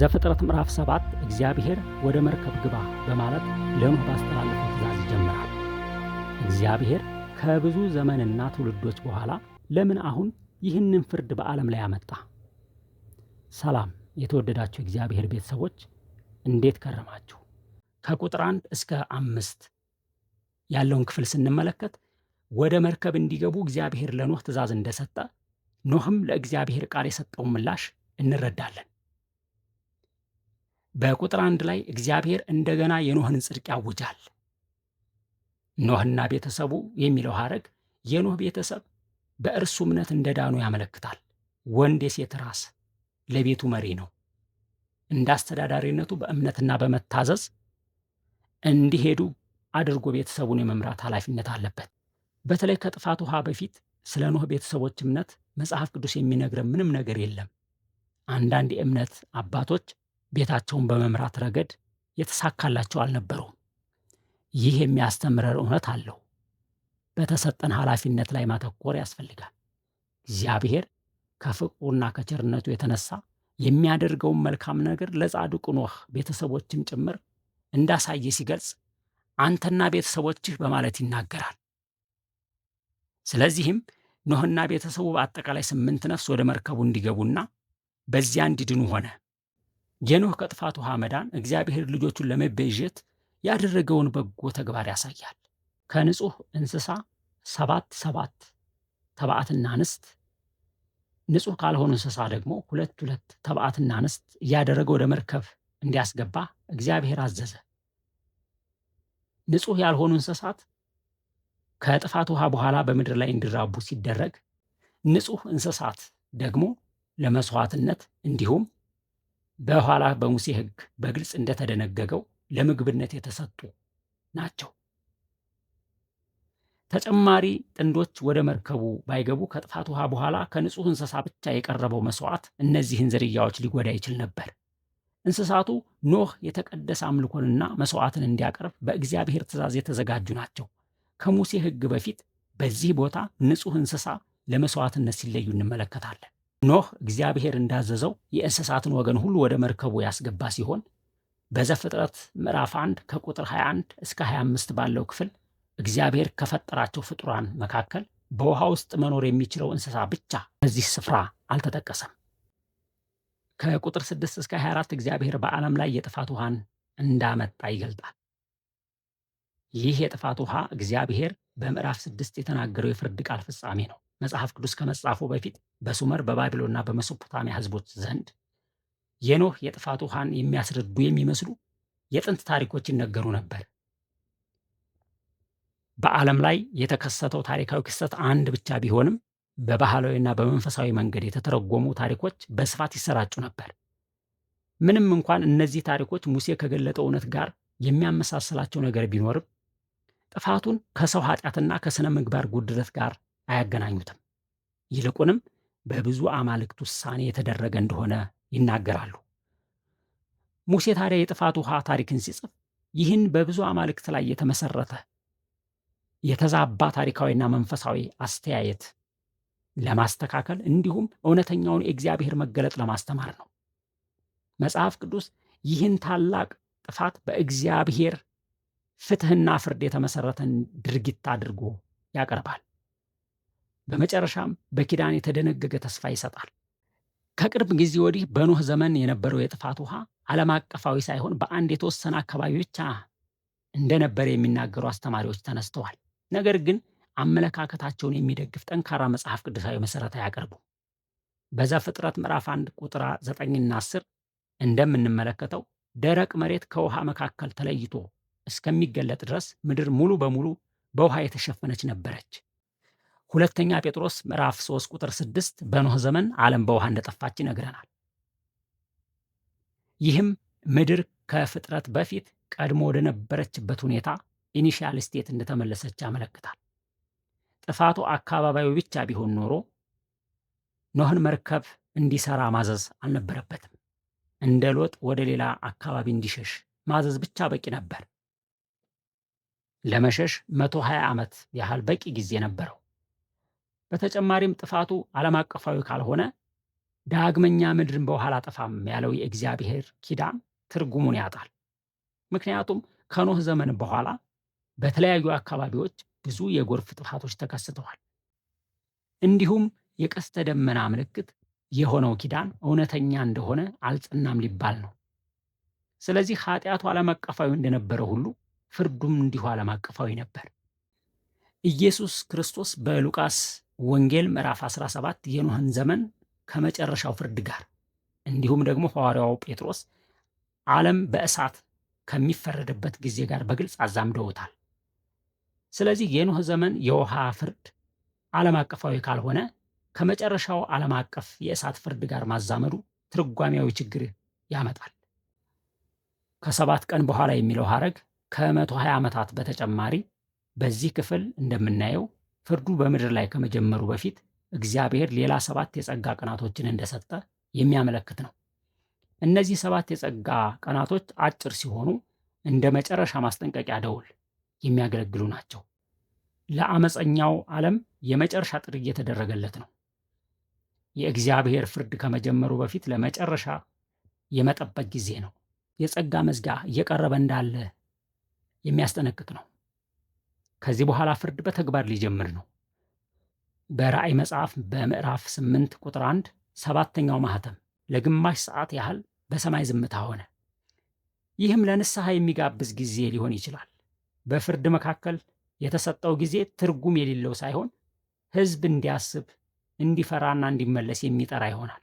ዘፍጥረት ምዕራፍ 7 እግዚአብሔር ወደ መርከብ ግባ በማለት ለኖህ ባስተላለፈው ትእዛዝ ይጀምራል። እግዚአብሔር ከብዙ ዘመንና ትውልዶች በኋላ ለምን አሁን ይህንን ፍርድ በዓለም ላይ አመጣ? ሰላም የተወደዳችሁ እግዚአብሔር ቤተሰቦች፣ እንዴት ከረማችሁ? ከቁጥር 1 እስከ 5 ያለውን ክፍል ስንመለከት ወደ መርከብ እንዲገቡ እግዚአብሔር ለኖህ ትእዛዝ እንደሰጠ፣ ኖህም ለእግዚአብሔር ቃል የሰጠውን ምላሽ እንረዳለን። በቁጥር 1 ላይ እግዚአብሔር እንደገና የኖህን ጽድቅ ያውጃል። ኖህና ቤተሰቡ የሚለው ሐረግ የኖህ ቤተሰብ በእርሱ እምነት እንደዳኑ ያመለክታል። ወንድ የሴት ራስ፣ ለቤቱ መሪ ነው። እንደ አስተዳዳሪነቱ በእምነትና በመታዘዝ እንዲሄዱ አድርጎ ቤተሰቡን የመምራት ኃላፊነት አለበት። በተለይ ከጥፋት ውሃ በፊት ስለ ኖህ ቤተሰቦች እምነት መጽሐፍ ቅዱስ የሚነግረን ምንም ነገር የለም። አንዳንድ የእምነት አባቶች ቤታቸውን በመምራት ረገድ የተሳካላቸው አልነበሩም። ይህ የሚያስተምረን እውነት አለው። በተሰጠን ኃላፊነት ላይ ማተኮር ያስፈልጋል። እግዚአብሔር ከፍቅሩና ከቸርነቱ የተነሳ የሚያደርገውን መልካም ነገር ለጻድቁ ኖህ ቤተሰቦችም ጭምር እንዳሳየ ሲገልጽ አንተና ቤተሰቦችህ በማለት ይናገራል። ስለዚህም ኖህና ቤተሰቡ በአጠቃላይ 8 ነፍስ ወደ መርከቡ እንዲገቡና በዚያ እንዲድኑ ሆነ። የኖህ ከጥፋት ውሃ መዳን እግዚአብሔር ልጆቹን ለመቤዠት ያደረገውን በጎ ተግባር ያሳያል። ከንጹህ እንስሳ 7 7 ተባዕትና እንስት፣ ንጹህ ካልሆኑ እንስሳ ደግሞ 2 2 ተባዕትና እንስት እያደረገ ወደ መርከብ እንዲያስገባ እግዚአብሔር አዘዘ። ንጹህ ያልሆኑ እንስሳት ከጥፋት ውሃ በኋላ በምድር ላይ እንዲራቡ ሲደረግ፣ ንጹህ እንስሳት ደግሞ ለመስዋዕትነት እንዲሁም በኋላ በሙሴ ሕግ በግልጽ እንደተደነገገው ለምግብነት የተሰጡ ናቸው። ተጨማሪ ጥንዶች ወደ መርከቡ ባይገቡ ከጥፋት ውሃ በኋላ ከንጹህ እንስሳ ብቻ የቀረበው መስዋዕት እነዚህን ዝርያዎች ሊጎዳ ይችል ነበር። እንስሳቱ ኖህ የተቀደሰ አምልኮንና መስዋዕትን እንዲያቀርብ በእግዚአብሔር ትእዛዝ የተዘጋጁ ናቸው። ከሙሴ ሕግ በፊት በዚህ ቦታ ንጹህ እንስሳ ለመስዋዕትነት ሲለዩ እንመለከታለን። ኖህ እግዚአብሔር እንዳዘዘው የእንስሳትን ወገን ሁሉ ወደ መርከቡ ያስገባ ሲሆን፣ በዘፍጥረት ምዕራፍ 1 ከቁጥር 21 እስከ 25 ባለው ክፍል እግዚአብሔር ከፈጠራቸው ፍጡራን መካከል በውሃ ውስጥ መኖር የሚችለው እንስሳ ብቻ በዚህ ስፍራ አልተጠቀሰም። ከቁጥር 6 እስከ 24 እግዚአብሔር በዓለም ላይ የጥፋት ውሃን እንዳመጣ ይገልጣል። ይህ የጥፋት ውሃ እግዚአብሔር በምዕራፍ 6 የተናገረው የፍርድ ቃል ፍጻሜ ነው። መጽሐፍ ቅዱስ ከመጻፉ በፊት በሱመር፣ በባቢሎንና በመሶፖታሚያ ሕዝቦች ዘንድ የኖህ የጥፋት ውሃን የሚያስረዱ የሚመስሉ የጥንት ታሪኮች ይነገሩ ነበር። በዓለም ላይ የተከሰተው ታሪካዊ ክስተት አንድ ብቻ ቢሆንም በባህላዊና በመንፈሳዊ መንገድ የተተረጎሙ ታሪኮች በስፋት ይሰራጩ ነበር። ምንም እንኳን እነዚህ ታሪኮች ሙሴ ከገለጠው እውነት ጋር የሚያመሳስላቸው ነገር ቢኖርም፣ ጥፋቱን ከሰው ኃጢአትና ከሥነ ምግባር ጉድለት ጋር አያገናኙትም። ይልቁንም በብዙ አማልክት ውሳኔ የተደረገ እንደሆነ ይናገራሉ። ሙሴ ታዲያ የጥፋት ውሃ ታሪክን ሲጽፍ ይህን በብዙ አማልክት ላይ የተመሰረተ የተዛባ ታሪካዊና መንፈሳዊ አስተያየት ለማስተካከል እንዲሁም እውነተኛውን የእግዚአብሔር መገለጥ ለማስተማር ነው። መጽሐፍ ቅዱስ ይህን ታላቅ ጥፋት በእግዚአብሔር ፍትሕና ፍርድ የተመሰረተን ድርጊት አድርጎ ያቀርባል። በመጨረሻም በኪዳን የተደነገገ ተስፋ ይሰጣል። ከቅርብ ጊዜ ወዲህ በኖህ ዘመን የነበረው የጥፋት ውሃ ዓለም አቀፋዊ ሳይሆን በአንድ የተወሰነ አካባቢ ብቻ እንደነበረ የሚናገሩ አስተማሪዎች ተነስተዋል። ነገር ግን አመለካከታቸውን የሚደግፍ ጠንካራ መጽሐፍ ቅዱሳዊ መሠረት አያቀርቡም። በዘፍጥረት ምዕራፍ 1 ቁጥር 9ና 10 እንደምንመለከተው ደረቅ መሬት ከውሃ መካከል ተለይቶ እስከሚገለጥ ድረስ ምድር ሙሉ በሙሉ በውሃ የተሸፈነች ነበረች። ሁለተኛ ጴጥሮስ ምዕራፍ 3 ቁጥር 6 በኖህ ዘመን ዓለም በውሃ እንደጠፋች ይነግረናል። ይህም ምድር ከፍጥረት በፊት ቀድሞ ወደ ነበረችበት ሁኔታ initial state እንደተመለሰች ያመለክታል። ጥፋቱ አካባቢያዊ ብቻ ቢሆን ኖሮ ኖህን መርከብ እንዲሰራ ማዘዝ አልነበረበትም። እንደ ሎጥ ወደ ሌላ አካባቢ እንዲሸሽ ማዘዝ ብቻ በቂ ነበር። ለመሸሽ 120 ዓመት ያህል በቂ ጊዜ ነበረው። በተጨማሪም ጥፋቱ ዓለም አቀፋዊ ካልሆነ ዳግመኛ ምድርን በውሃ አላጠፋም ያለው የእግዚአብሔር ኪዳን ትርጉሙን ያጣል። ምክንያቱም ከኖህ ዘመን በኋላ በተለያዩ አካባቢዎች ብዙ የጎርፍ ጥፋቶች ተከስተዋል። እንዲሁም የቀስተ ደመና ምልክት የሆነው ኪዳን እውነተኛ እንደሆነ አልጸናም ሊባል ነው። ስለዚህ ኃጢአቱ ዓለም አቀፋዊ እንደነበረ ሁሉ ፍርዱም እንዲሁ ዓለም አቀፋዊ ነበር። ኢየሱስ ክርስቶስ በሉቃስ ወንጌል ምዕራፍ 17 የኖህን ዘመን ከመጨረሻው ፍርድ ጋር እንዲሁም ደግሞ ሐዋርያው ጴጥሮስ ዓለም በእሳት ከሚፈረድበት ጊዜ ጋር በግልጽ አዛምደውታል። ስለዚህ የኖህ ዘመን የውሃ ፍርድ ዓለም አቀፋዊ ካልሆነ ከመጨረሻው ዓለም አቀፍ የእሳት ፍርድ ጋር ማዛመዱ ትርጓሜያዊ ችግር ያመጣል። ከ7 ቀን በኋላ የሚለው ሐረግ ከ120 ዓመታት በተጨማሪ በዚህ ክፍል እንደምናየው ፍርዱ በምድር ላይ ከመጀመሩ በፊት እግዚአብሔር ሌላ 7 የጸጋ ቀናቶችን እንደሰጠ የሚያመለክት ነው። እነዚህ 7 የጸጋ ቀናቶች አጭር ሲሆኑ እንደ መጨረሻ ማስጠንቀቂያ ደውል የሚያገለግሉ ናቸው። ለአመፀኛው ዓለም የመጨረሻ ጥሪ እየተደረገለት ነው። የእግዚአብሔር ፍርድ ከመጀመሩ በፊት ለመጨረሻ የመጠበቅ ጊዜ ነው። የጸጋ መዝጊያ እየቀረበ እንዳለ የሚያስጠነቅቅ ነው። ከዚህ በኋላ ፍርድ በተግባር ሊጀምር ነው። በራእይ መጽሐፍ በምዕራፍ 8 ቁጥር 1 7ኛው ማህተም ለግማሽ ሰዓት ያህል በሰማይ ዝምታ ሆነ። ይህም ለንስሐ የሚጋብዝ ጊዜ ሊሆን ይችላል። በፍርድ መካከል የተሰጠው ጊዜ ትርጉም የሌለው ሳይሆን ሕዝብ እንዲያስብ፣ እንዲፈራና እንዲመለስ የሚጠራ ይሆናል።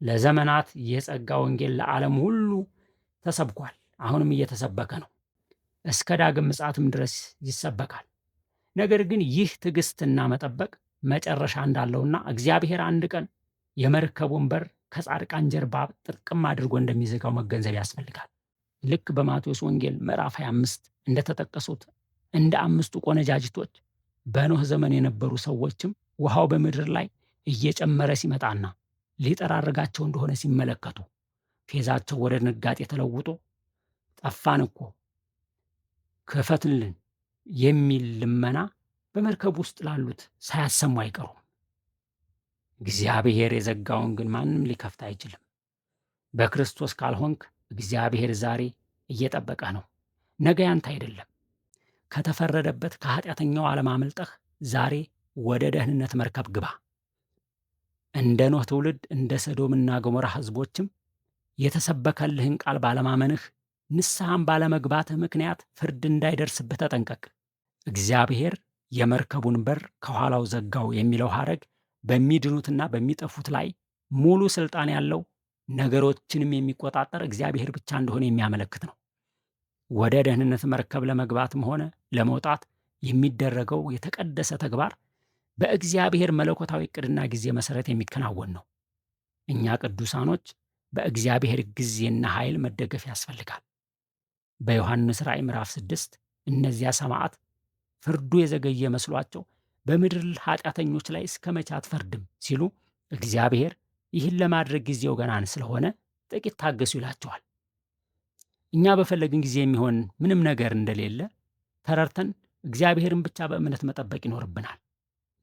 ለዘመናት የጸጋ ወንጌል ለዓለም ሁሉ ተሰብኳል። አሁንም እየተሰበከ ነው። እስከ ዳግም ምጽአትም ድረስ ይሰበካል። ነገር ግን ይህ ትዕግስትና መጠበቅ መጨረሻ እንዳለውና እግዚአብሔር አንድ ቀን የመርከቡን በር ከጻድቃን ጀርባ ጥርቅም አድርጎ እንደሚዘጋው መገንዘብ ያስፈልጋል። ልክ በማቴዎስ ወንጌል ምዕራፍ 25 እንደተጠቀሱት እንደ 5ቱ ቆነጃጅቶች በኖህ ዘመን የነበሩ ሰዎችም ውሃው በምድር ላይ እየጨመረ ሲመጣና ሊጠራርጋቸው እንደሆነ ሲመለከቱ ፌዛቸው ወደ ድንጋጤ ተለውጦ ጠፋን እኮ ክፈትልን የሚል ልመና በመርከብ ውስጥ ላሉት ሳያሰሙ አይቀሩም። እግዚአብሔር የዘጋውን ግን ማንም ሊከፍት አይችልም። በክርስቶስ ካልሆንክ እግዚአብሔር ዛሬ እየጠበቀህ ነው። ነገ ያንተ አይደለም። ከተፈረደበት ከኃጢአተኛው ዓለም አምልጠህ ዛሬ ወደ ደህንነት መርከብ ግባ። እንደ ኖህ ትውልድ እንደ ሰዶምና ገሞራ ሕዝቦችም የተሰበከልህን ቃል ባለማመንህ ንስሐም ባለመግባትህ ምክንያት ፍርድ እንዳይደርስብህ ተጠንቀቅ። እግዚአብሔር የመርከቡን በር ከኋላው ዘጋው የሚለው ሐረግ በሚድኑትና በሚጠፉት ላይ ሙሉ ስልጣን ያለው ነገሮችንም የሚቆጣጠር እግዚአብሔር ብቻ እንደሆነ የሚያመለክት ነው። ወደ ደህንነት መርከብ ለመግባትም ሆነ ለመውጣት የሚደረገው የተቀደሰ ተግባር በእግዚአብሔር መለኮታዊ ዕቅድና ጊዜ መሰረት የሚከናወን ነው። እኛ ቅዱሳኖች በእግዚአብሔር ጊዜና ኃይል መደገፍ ያስፈልጋል። በዮሐንስ ራእይ ምዕራፍ 6 እነዚያ ሰማዕት ፍርዱ የዘገየ መስሏቸው በምድር ኃጢአተኞች ላይ እስከ መቼ አትፈርድም ሲሉ እግዚአብሔር ይህን ለማድረግ ጊዜው ገና ስለሆነ ጥቂት ታገሱ ይላቸዋል። እኛ በፈለግን ጊዜ የሚሆን ምንም ነገር እንደሌለ ተረድተን እግዚአብሔርን ብቻ በእምነት መጠበቅ ይኖርብናል።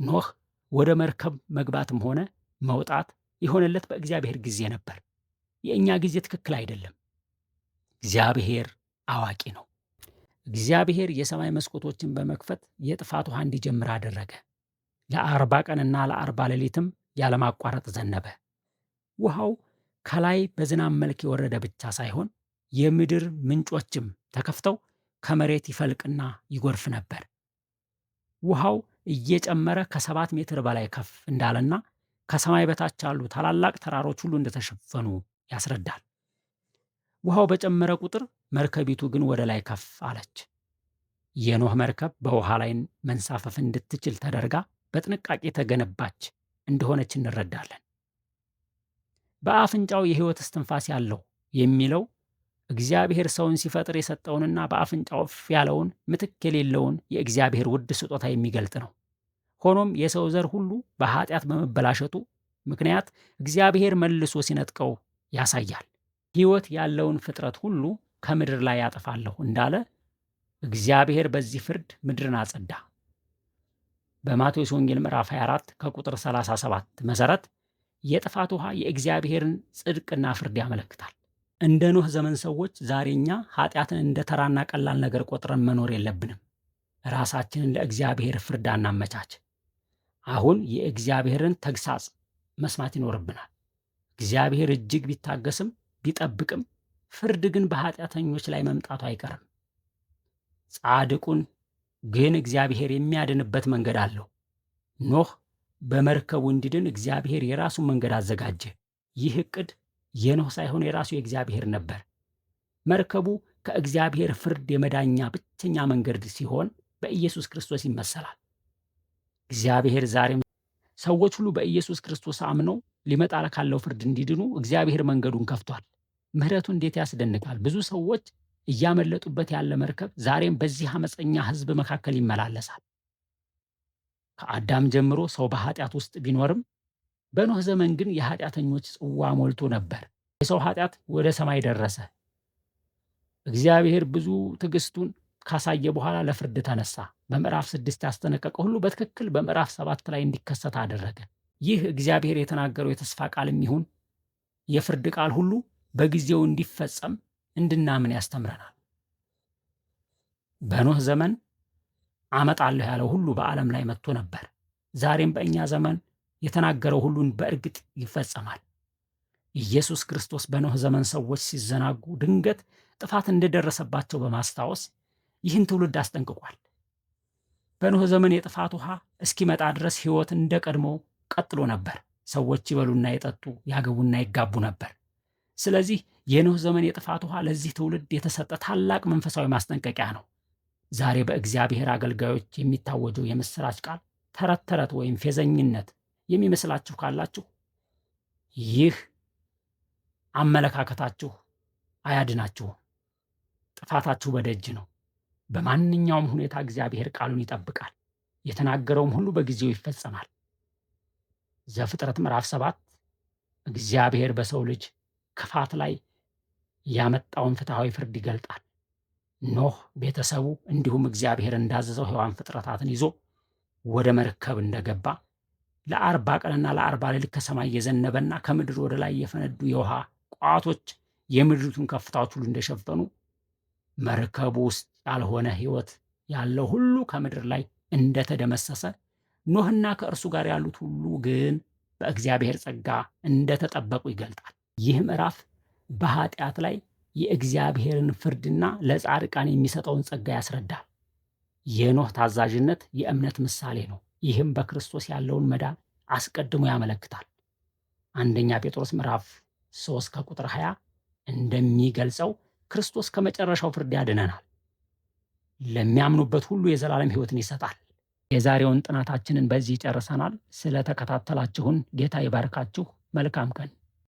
ኖህ ወደ መርከብ መግባትም ሆነ መውጣት የሆነለት በእግዚአብሔር ጊዜ ነበር። የእኛ ጊዜ ትክክል አይደለም። እግዚአብሔር አዋቂ ነው። እግዚአብሔር የሰማይ መስኮቶችን በመክፈት የጥፋት ውሃ እንዲጀምር አደረገ። ለ40 ቀንና ለ40 ሌሊትም ያለማቋረጥ ዘነበ። ውሃው ከላይ በዝናብ መልክ የወረደ ብቻ ሳይሆን የምድር ምንጮችም ተከፍተው ከመሬት ይፈልቅና ይጎርፍ ነበር። ውሃው እየጨመረ ከ7 ሜትር በላይ ከፍ እንዳለና ከሰማይ በታች ያሉ ታላላቅ ተራሮች ሁሉ እንደተሸፈኑ ያስረዳል። ውሃው በጨመረ ቁጥር መርከቢቱ ግን ወደ ላይ ከፍ አለች። የኖህ መርከብ በውሃ ላይ መንሳፈፍ እንድትችል ተደርጋ በጥንቃቄ ተገነባች እንደሆነች እንረዳለን። በአፍንጫው የሕይወት እስትንፋስ ያለው የሚለው እግዚአብሔር ሰውን ሲፈጥር የሰጠውንና በአፍንጫው እፍ ያለውን ምትክ የሌለውን የእግዚአብሔር ውድ ስጦታ የሚገልጥ ነው። ሆኖም የሰው ዘር ሁሉ በኃጢአት በመበላሸቱ ምክንያት እግዚአብሔር መልሶ ሲነጥቀው ያሳያል። ሕይወት ያለውን ፍጥረት ሁሉ ከምድር ላይ ያጠፋለሁ እንዳለ እግዚአብሔር በዚህ ፍርድ ምድርን አጸዳ። በማቴዎስ ወንጌል ምዕራፍ 24 ከቁጥር 37 መሰረት የጥፋት ውሃ የእግዚአብሔርን ጽድቅና ፍርድ ያመለክታል። እንደ ኖህ ዘመን ሰዎች ዛሬ እኛ ኃጢአትን እንደ ተራና ቀላል ነገር ቆጥረን መኖር የለብንም። ራሳችንን ለእግዚአብሔር ፍርድ አናመቻች። አሁን የእግዚአብሔርን ተግሳጽ መስማት ይኖርብናል። እግዚአብሔር እጅግ ቢታገስም ቢጠብቅም ፍርድ ግን በኃጢአተኞች ላይ መምጣቱ አይቀርም። ጻድቁን ግን እግዚአብሔር የሚያድንበት መንገድ አለው። ኖህ በመርከቡ እንዲድን እግዚአብሔር የራሱን መንገድ አዘጋጀ። ይህ ዕቅድ የኖህ ሳይሆን የራሱ የእግዚአብሔር ነበር። መርከቡ ከእግዚአብሔር ፍርድ የመዳኛ ብቸኛ መንገድ ሲሆን በኢየሱስ ክርስቶስ ይመሰላል። እግዚአብሔር ዛሬም ሰዎች ሁሉ በኢየሱስ ክርስቶስ አምነው ሊመጣ ካለው ፍርድ እንዲድኑ እግዚአብሔር መንገዱን ከፍቷል። ምሕረቱ እንዴት ያስደንቃል! ብዙ ሰዎች እያመለጡበት ያለ መርከብ ዛሬም በዚህ አመፀኛ ሕዝብ መካከል ይመላለሳል። ከአዳም ጀምሮ ሰው በኃጢአት ውስጥ ቢኖርም በኖህ ዘመን ግን የኃጢአተኞች ጽዋ ሞልቶ ነበር። የሰው ኃጢአት ወደ ሰማይ ደረሰ። እግዚአብሔር ብዙ ትዕግስቱን ካሳየ በኋላ ለፍርድ ተነሳ። በምዕራፍ 6 ያስጠነቀቀ ሁሉ በትክክል በምዕራፍ 7 ላይ እንዲከሰት አደረገ። ይህ እግዚአብሔር የተናገረው የተስፋ ቃልም ይሁን የፍርድ ቃል ሁሉ በጊዜው እንዲፈጸም እንድናምን ያስተምረናል። በኖህ ዘመን አመጣለሁ ያለው ሁሉ በዓለም ላይ መጥቶ ነበር። ዛሬም በእኛ ዘመን የተናገረው ሁሉን በእርግጥ ይፈጸማል። ኢየሱስ ክርስቶስ በኖህ ዘመን ሰዎች ሲዘናጉ ድንገት ጥፋት እንደደረሰባቸው በማስታወስ ይህን ትውልድ አስጠንቅቋል። በኖህ ዘመን የጥፋት ውሃ እስኪመጣ ድረስ ሕይወት እንደ ቀድሞ ቀጥሎ ነበር። ሰዎች ይበሉና ይጠጡ፣ ያገቡና ይጋቡ ነበር። ስለዚህ የኖህ ዘመን የጥፋት ውሃ ለዚህ ትውልድ የተሰጠ ታላቅ መንፈሳዊ ማስጠንቀቂያ ነው። ዛሬ በእግዚአብሔር አገልጋዮች የሚታወጀው የምስራች ቃል ተረት ተረት ወይም ፌዘኝነት የሚመስላችሁ ካላችሁ ይህ አመለካከታችሁ አያድናችሁም። ጥፋታችሁ በደጅ ነው። በማንኛውም ሁኔታ እግዚአብሔር ቃሉን ይጠብቃል። የተናገረውም ሁሉ በጊዜው ይፈጸማል። ዘፍጥረት ምዕራፍ 7 እግዚአብሔር በሰው ልጅ ክፋት ላይ ያመጣውን ፍትሐዊ ፍርድ ይገልጣል። ኖህ ቤተሰቡ እንዲሁም እግዚአብሔር እንዳዘዘው ሕያዋን ፍጥረታትን ይዞ ወደ መርከብ እንደገባ ለ40 ቀንና ለ40 ሌሊት ከሰማይ የዘነበና ከምድር ወደ ላይ የፈነዱ የውሃ ቋቶች የምድሪቱን ከፍታዎች ሁሉ እንደሸፈኑ መርከቡ ውስጥ ያልሆነ ሕይወት ያለው ሁሉ ከምድር ላይ እንደተደመሰሰ ኖህና ከእርሱ ጋር ያሉት ሁሉ ግን በእግዚአብሔር ጸጋ እንደተጠበቁ ይገልጣል። ይህ ምዕራፍ በኃጢአት ላይ የእግዚአብሔርን ፍርድና ለጻድቃን የሚሰጠውን ጸጋ ያስረዳል። የኖህ ታዛዥነት የእምነት ምሳሌ ነው። ይህም በክርስቶስ ያለውን መዳን አስቀድሞ ያመለክታል። አንደኛ ጴጥሮስ ምዕራፍ 3 ከቁጥር 20 እንደሚገልጸው ክርስቶስ ከመጨረሻው ፍርድ ያድነናል። ለሚያምኑበት ሁሉ የዘላለም ሕይወትን ይሰጣል። የዛሬውን ጥናታችንን በዚህ ጨርሰናል። ስለተከታተላችሁን ጌታ ይባርካችሁ። መልካም ቀን።